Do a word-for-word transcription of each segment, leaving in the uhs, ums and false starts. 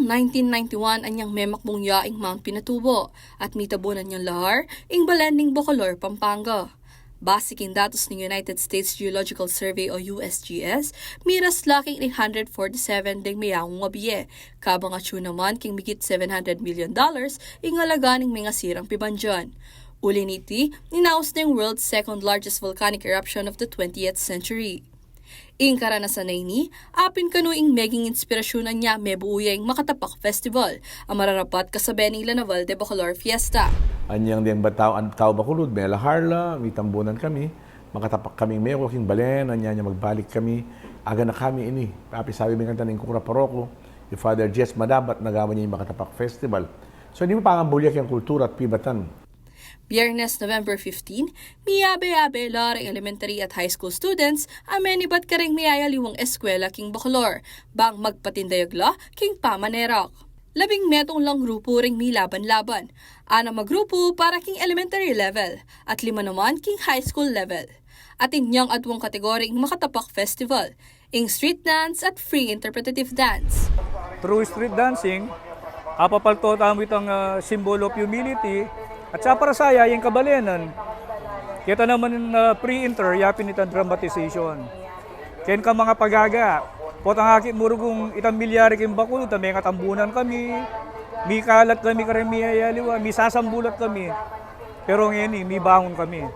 Nineteen ninety-one anyang memakbung ya ing Mount Pinatubo at mitabunan yang lahar ing balen ning Bacolor, Pampanga. Base king datus ning United States Geological Survey o U S G S, miras la king eight hundred forty-seven deng meyangu a bie, kabang atyu naman king migit seven hundred million dollars ing alaga ning mengasirang pibandian. Uli niti, inaus neng world's second largest volcanic eruption of the twentieth century. Ing karanasan a ini, apin kanu ing meging inspirasyun anya mebuu ya ing Makatapak Festival, a mararapat kasabe ning La Naval de Bacolor Fiesta. Anyang deng tau, an tau Bacolod, melahar la, mitambunan kami, makatapak kaming meko king balen, anya nya magbalik kami, aga na kami ini. Papisabi mi kanita ning kura paroku, i Father Jess Madabat, nagawan ya ing Makatapak Festival. So, ini mu pangambul ya king kultura at pibatan. Biyernes, November fifteen, miyabe-yabe la reng elementary at high school students a menibat kareng miyayaliwang eskwela king Bacolor, bang magpatindayag la king pamanerak. Labing metung lang grupu reng milaban-laban, anam a grupu para king elementary level, at lima naman king high school level. Atin yang adwang kategori ing Makatapak Festival, ing street dance at free interpretative dance. Through street dancing, apapalto tamu itang, ah, symbol of humility, at sa para saya, ing kabalenan. Kita naman, ah, free inter, yapin itang dramatization. Ken ka mga pagaga, potang akit mu rugung itang milyari king Bacolod, ta mengatambunan kami, mikalat kami kareng miyayaliwa, misasambulat kami. Pero ngeni, mibangun kami.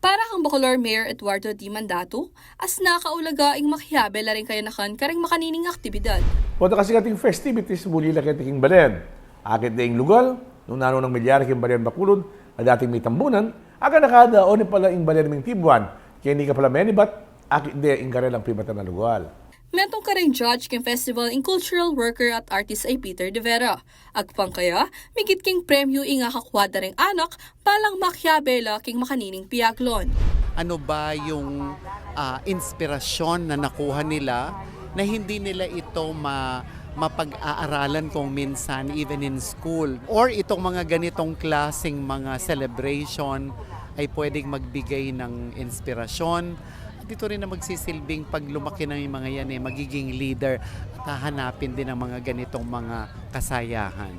Para kang Bacolor Mayor Eduardo D. Mandato, asna kaulaga ing makiabe la ring kayanakan kareng makanining aktibidad. Pota kasi kating festivities, buli la keti king balen. Akit de ing lugal, nung nanu nang milyari king balen Bacolod, a dating mitambunan, aga na kada, o ni pala ing balen ming tibuan, keni ka pala menibat, akit de ing karelang pibatan a lugal. Metung kareng judge king festival ing cultural worker at artist a i Peter De Vera. Agpang kaya, migit king premyu ing akakua da reng anak, balang makiabe la king makanining piaglon. Ano ba yung, ah, inspirasyon na nakuha nila na hindi nila ito ma-, mapag-aaralan kung minsan, even in school? Or itong mga ganitong klaseng mga celebration ay pwedeng magbigay ng inspirasyon. At ito rin na magsisilbing pag lumaki ng mga yan, eh, magiging leader at hahanapin din ang mga ganitong mga kasayahan.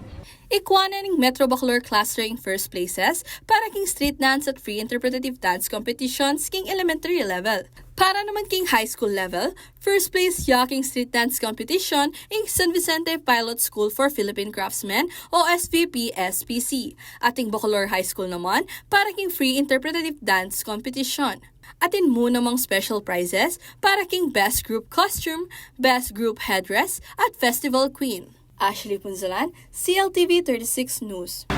Ikua na ning Metro Bacolor Cluster ing first places para king street dance at free interpretative dance competitions king elementary level. Para naman king high school level, first place ya king street dance competition ing San Vicente Pilot School for Philippine Craftsmen o S V P S P C. At ing Bacolor High School naman para king free interpretative dance competition. Atin mu namang special prizes para king Best Group Costume, Best Group Headdress, at Festival Queen. Ashley Punzalan, C L T V thirty-six News.